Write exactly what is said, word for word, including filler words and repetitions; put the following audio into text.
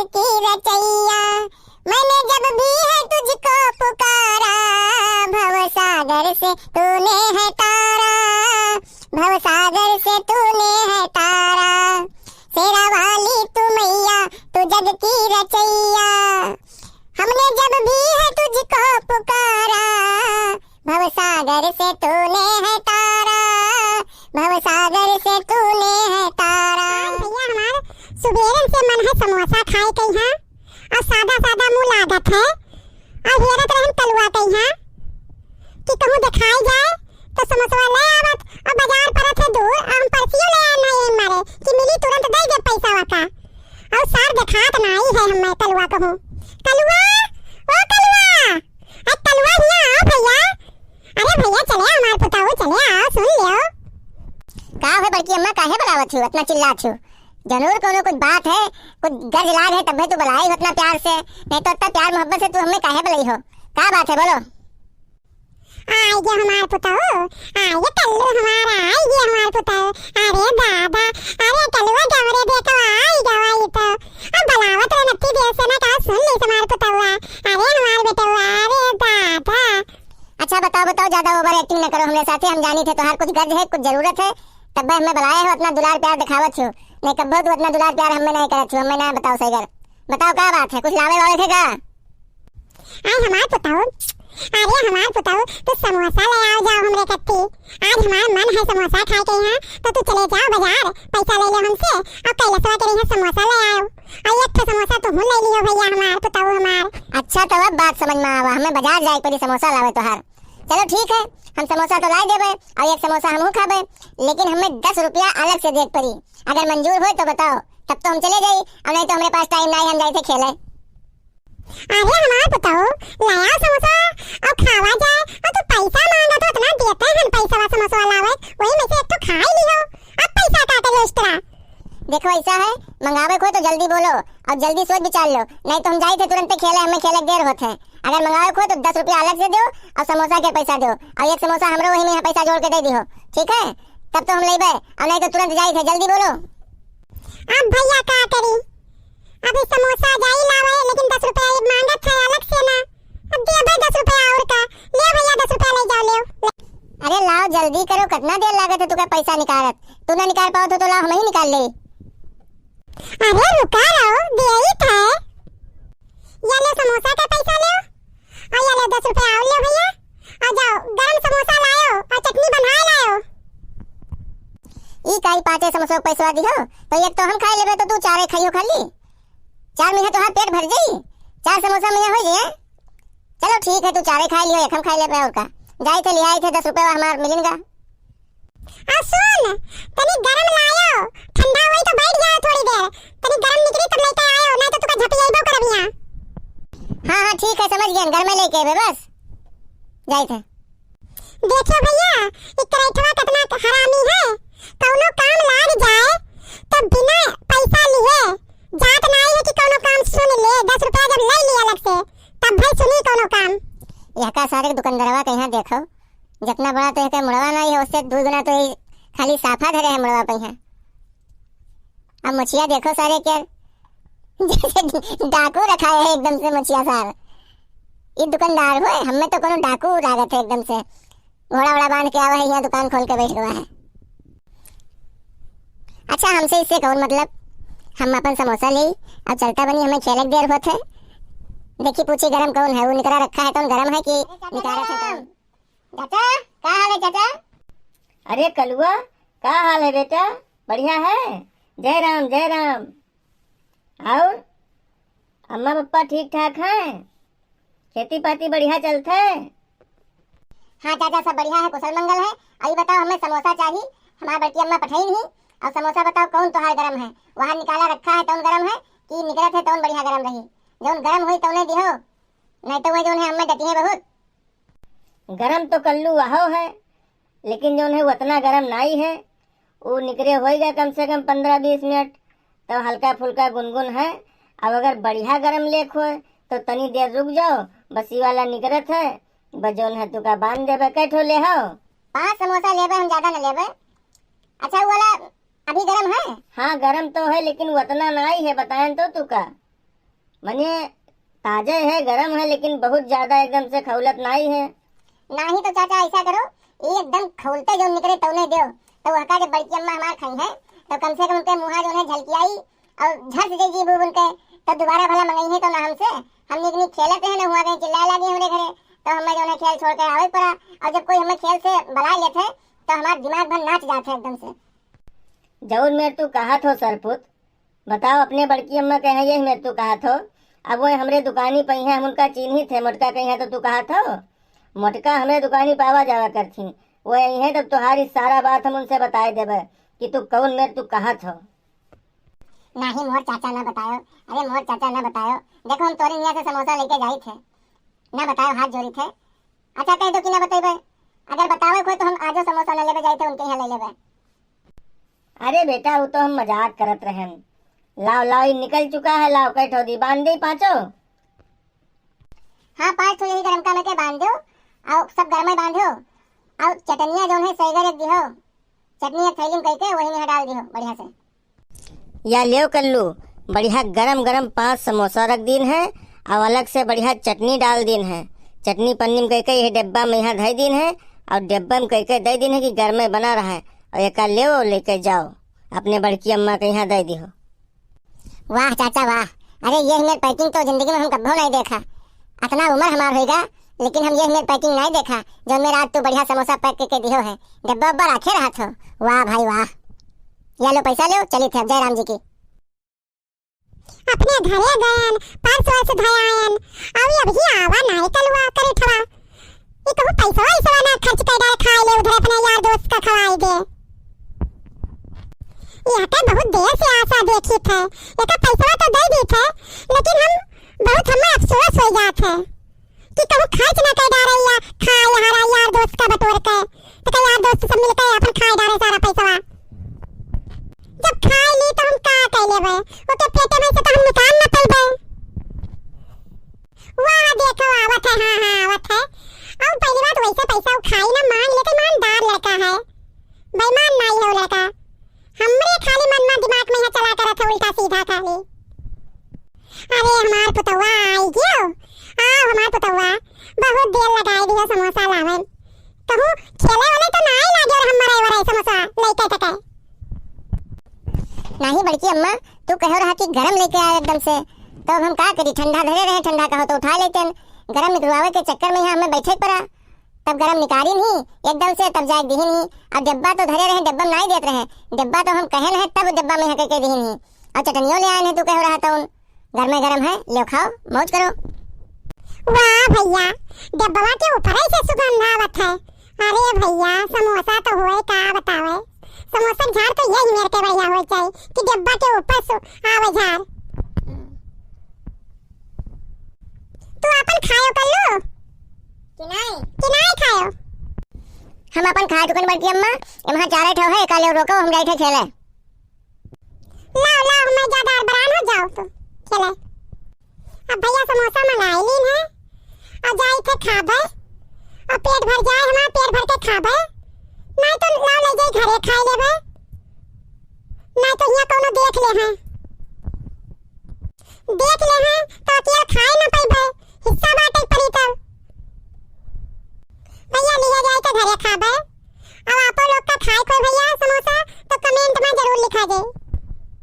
की रचैया, मैंने जब भी है तुझको पुकारा, भवसागर से तूने है तारा, भवसागर से तूने है तारा। शेरा वाली तू मैया, तू जग की रचैया, हमने जब भी है तुझको पुकारा, भवसागर से तूने है तारा, भवसागर से तूने है तारा। आज भैया हमार सुबेरन से मन है समोसा खाए के यहाँ, और सादा सादा मुँह लागत है, और हेरत रहन कलुआ के यहाँ कि कहूँ देखाई जाए तो समोसवा ले आवत, और बाजार परत है दूर, और हम परसियो ले आए नहीं मारे कि मिली तुरंत दे दे पैसा का, और सार देखात नाई है हमें कलुआ कहूँ। कलुआ, ओ कलुआ, अरे कलुआ हियाँ आओ भैया। अरे भैया चले आओ हमार पुताऊ, चले आओ, सुन लियो। का है बड़की अम्मा, काहे बुलावत हो, इतना चिल्लात हो? जरूर कोनो कुछ बात है, कुछ गरज लाग है तब तो बुलाई हो इतना प्यार से, नहीं तो इतना प्यार मोहब्बत से तू हमें काहे बुलाई हो? का बात है बोलो? आई गे हमार पुताऊ, आई गे कल्लू हमारा, आई गे हमार पुताऊ। अरे दादा, अरे कलुआ डमरे बेटवा आई गवा ई तो। अब बुलावत रहे नत्ती देर से ना, का सुन ली हमार पुतवा। अरे हमार बेटवा, अरे दादा। अच्छा बताओ, बताओ, ज्यादा over acting न करो हमरे साथे, हम जानी थे तोहार कुछ गरज है, कुछ जरूरत है, तब हमें बुलाए हो, इतना दुलार प्यार दिखावत हो, नहीं कब्बो तू इतना दुलार प्यार हमें नहीं करत हो, हमें ना बताओ सही कर, बताओ का बात है, कुछ लावे वावे थे का? आई हमार पुतऊ, अरे हमार पुतऊ, तू समोसा ले आओ जाओ हमरे कत्ती। आज हमार मन है समोसा खाए के यहाँ, तो तू चले जाओ बाजार, पैसा ले लो हमसे, और कैलसवा के यहाँ समोसा ले आओ, और एक ठो समोसा तू ले लियो भैया हमार पुतऊ हमार। अच्छा, तो अब बात समझ में आवा, हमें बाजार जाए पड़ी समोसा लावे तोहार। चलो ठीक है, हम समोसा तो लाई देबे, और एक समोसा हमहू खाबे, लेकिन हमें दस रुपया अलग से दे पड़ी। अगर मंजूर होए तो बताओ, तब तो हम चले जाई, और नहीं तो हमरे पास time नहीं, हम जाए थे खेले। अरे हमार पुतऊ, लाया समोसा और खावा जाए, और तू पैसा मांगा तो इतना देते हैं पैसा समोसा लावे, वही में से एक तो खा ही लियो, अब पैसा का करियो extra? देखो ऐसा है, मंगावे को तो जल्दी बोलो और जल्दी सोच विचार लो, नहीं तो हम जाए थे तुरंत खेले, हमें खेले देर होत है। अगर मंगावे को तो दस रुपया अलग से दो और समोसा के पैसा दो, और एक समोसा हमरो वही में यहाँ पैसा जोड़ के दे दिहो, ठीक है? तब तो हम लेबे, और नहीं तो तुरंत जाए थे, जल्दी बोलो। अब भैया का करी, अभी समोसा जाई लावे, लेकिन दस रुपया ये मांगत है अलग से ना। अब दे भाई दस रुपया और का। ले भैया, दस रुपया ले जाओ, ले। अरे लाओ, जल्दी करो, कितना देर लागत है तुका पैसा निकालत? तू ना निकाल पाओ तो, तो लाओ, हम ही निकाल ले। अरे रुका रहो, दे ही थे। ये ले समोसा का पैसा ले, और ये ले दस रुपया और ले भैया, और जाओ गरम समोसा लायो और चटनी बनाए लायो। ई काई पाँचे समोसा के पैसवा दिहो, तो एक तो हम खाए लेबे, तो तू चारे खाइयो खाली। चार में है तोहार पेट भर जाई, चार समोसा में हो जाए। चलो ठीक है, तू चारे खाए लियो, एक हम खाए लेबे और का। जाए थे, ले आए थे, दस रुपया हमार मिलिन का। आ सुन, तनी गरम लायो, ठंडा होई तो बैठ जाओ थोड़ी देर। तनी गरम निकली तब लेके आयो, नहीं तो तुका झपियाइबो करब यहाँ। हाँ, हाँ, ठीक है, समझ गए, घर में लेके आवे बस। जाए थे। देखियो भैया, ई करैठवा कितना हरामी है। कौनो काम लाग जाए तो बिना पैसा लिए जात नाई है कि कौनो काम सुन ले, दस रुपया जब ले लिया अलग से, तब भाई सुनी कौनो काम। यह का सारे दुकानदारवा के यहाँ देखो, जितना बड़ा तो यह मुड़वा नाई है, उससे दो गुना तो ये खाली साफा धरे है मुड़वा पे यहाँ। अब मछिया देखो सारे के, जैसे डाकू रखा है एकदम से मछिया सार। ये दुकानदार हुए, हमें तो कोनो डाकू लागत है एकदम से। घोड़ा वोड़ा बांध के आवा है, यहाँ दुकान खोल के बैठ गवा है। अच्छा, हमसे इससे कौन मतलब, हम अपन समोसा ले, अब चलता बनी, हमें खेलक देर होत है। देखी पूछी गरम कौन है, वो निकरा रखा है कौन गरम है कि निकारा है कौन? चाचा, का हाल है चाचा? अरे कलुआ, का हाल है बेटा? बढ़िया है? जय राम, जय राम। और अम्मा पप्पा ठीक ठाक हैं? खेती पाती बढ़िया चलत है? हाँ चाचा, सब बढ़िया है, कुशल मंगल है। अभी बताओ, हमें समोसा चाहिए, हमार बड़की अम्मा पठाई नहीं। और समोसा बताओ कौन तोहार गरम है, वहाँ निकाला रखा है तौन गरम है कि निकलत है तौन बढ़िया गरम रही? जौन गरम होई तौने दिहो, नहीं तो वह जौन है हमें डटिए बहुत। गरम तो कल्लू वहो है, लेकिन जौन है उतना गरम नाई है। ऊ निकरे होइगा कम से कम पन्द्रह बीस मिनट, तब हल्का फुल्का गुनगुन है। अब अगर बढ़िया गरम लेक होए तो तनी देर रुक जाओ, बस ई वाला निकरत है, बस जौन है तुका बांध देबे। कै ठो ले हो? पाँच समोसा लेबे, हम ज्यादा न लेबे। अच्छा, वो वाला अभी गरम है? हाँ, गरम तो है, लेकिन उतना नाई है, बताएन तो तुका। मने ताजे है, गरम है, लेकिन बहुत ज्यादा एकदम से खौलत नाई है। नाही तो चाचा, ऐसा करो, एकदम खौलते जो निकरे तौने देव, तो वहका जब बड़की अम्मा हमार खाई है, तो कम से कम उनके मुँहा जो है झलकियाई और झट दे जी बूब उनके, तो दोबारा भला मंगई है तो ना हमसे। हम निक निक खेलत रहे ना, हुआ कहीं चिल्लाए लागी हमरे घरे, तो हमें जो है खेल छोड़ के आवे पड़ा। और जब कोई हमें खेल से बुला लेते, तो हमार दिमाग भर नाच जाते एकदम से। जौन मेर तू कहत हो सरपुत, बताओ, अपने बड़की अम्मा कहे यही मेर तू कहत हो। अब वो हमरे दुकानी पे हैं, हम उनका चीन्ही थे, मोटका कहीं है तो तू कहत हो। मोटका हमरे दुकानी पे आवा जावा करथी, वो यही है, तब तुम्हारी सारा बात हम उनसे बताए देबे कि तू कौन मेर तू कहत हो। नाही मोर चाचा ना बतायो, अरे मोर चाचा ना बतायो, देखो हम तोरे हियाँ से समोसा लेके जाई थे, ना बतायो, हाथ जोड़ी थे। अच्छा कह दो कि ना बतइबे, अगर बतावे को तो हम आजो समोसा ना लेबे जाई थे, उनके यहाँ ले लेबे। अरे बेटा, वो तो हम मजाक करत रहन। लाओ, लाओ, ये निकल चुका है, लाओ, कई ठो दी, बांध दी पाँचों। हाँ, पाँच ठो यही गरमका में के बांध दो, और सब गरमे बांधो, और चटनिया जौन है सही करे दिहो, चटनी एक थैली में करके वही में डाल दिहो बढ़िया से। या लेव कल्लू, बढ़िया गरम गरम पाँच समोसा रख दीन है, और अलग से बढ़िया चटनी डाल दीन है। चटनी पन्नी में करके यही डब्बा में यहाँ धई दीन है, और डब्बा में करके दे दीन है कि गरमे बना रहा है, और एका लेव लेके जाओ, अपने बड़की अम्मा के यहाँ दे दिहो। वाह चाचा वाह, अरे ये मेर packing तो जिंदगी में हम कब्बो नहीं देखा। अतना उम्र हमार होइगा, लेकिन हम ये मेर packing नहीं देखा, जो मेर आज तू बढ़िया समोसा pack करके दिहो है, डब्बा उब्बा राखे रहत हो। वाह भाई वाह, या लो पैसा लो, चली थे अब जय राम जी की। अपने घरे गयन, पर्स वर्स धयायन, अभी अभी आवा नहीं कलुआ करे ठवा। ई कहूँ पैसवा वैसवा ना खर्च कर डाले, खाए ले उधर अपने यार दोस्त का खवाए दे। यह तो बहुत देर से आशा देखी थे, एका पैसवा तो दे दी थे, लेकिन हम बहुत हमें अफसोस हो जात है कि कहूँ खर्च ना कर डाले या खाए हमारा यार दोस्त का बटोर के, तो का यार दोस्त सब मिलके अपन खाए डाले सारा पैसवा। जब खाए ली तो हम का कर लेबे, ओके पेटे में से तो हम निकाल ना पैबे। वाह, देखो, आवत है, हाँ, हाँ, आवत है। और पहली बात, वैसे पैसा उ खाई ना, मांग लेके ईमानदार लड़का है, बेईमान नाई है वो लड़का। हमरे खाली मन में दिमाग में यहाँ चला करत है उल्टा सीधा खाली। अरे हमार पुतौआ आई गयो, आओ हमार पुतौआ, बहुत देर लगाई दियो समोसा लावे। कहूँ खेले वाले तो ना आई लागे और हम मरे वरे समोसा लेके टके। नाही बड़की अम्मा, तू कहो रहा कि गरम लेके आए एकदम से, तो अब हम का करी, ठंडा धरे रहे, ठंडा कहो तो उठा लेते हैं। गरम निकलवावे के चक्कर में यहाँ हमें बैठे पड़ा, तब गरम निकाली नहीं एकदम से, तब जाए दिहिन ही। अब डब्बा तो धरे रहे, डब्बा में नहीं देत रहे, डब्बा तो हम कहे रहे तब डब्बा में यहाँ के दिहिन ही। और चटनियों ले आए हैं, तू कहो रहा तो गरमे गरम है, लो खाओ, मौज करो। वाह भैया, डब्बवा के ऊपर ऐसे सुगंध आवत है। अरे भैया, समोसा तो हुए का बतावे, समोसा झार तो यही मेर के बढ़िया हो जाए कि डब्बा के ऊपर सु आवे झार। तू अपन खायो कर लो कि नहीं? कि नहीं खायो? हम अपन खा चुकन बड़की अम्मा, एम्हा चारे ठो है, का ले रोको, हम जाए थे खेले। लाओ, लाओ, मैं ज्यादा बरान हो जाओ तो खेले। अब भैया समोसा मंगाई लीन है, और जाई थे खाबे, और पेट भर जाए हमार, पेट भर के खाबे, नहीं तो लाओ ले जाई घरे खाई लेबे, नहीं तो यहाँ कोनो देख ले हैं, देख ले हैं तो अकेल खाए ना पाइबे, हिस्सा बांटे पड़ी तब। भैया लिया जाए तो घरे खाबे, अब आपो लोग का खाए कोई भैया समोसा तो comment में जरूर लिखा जाए।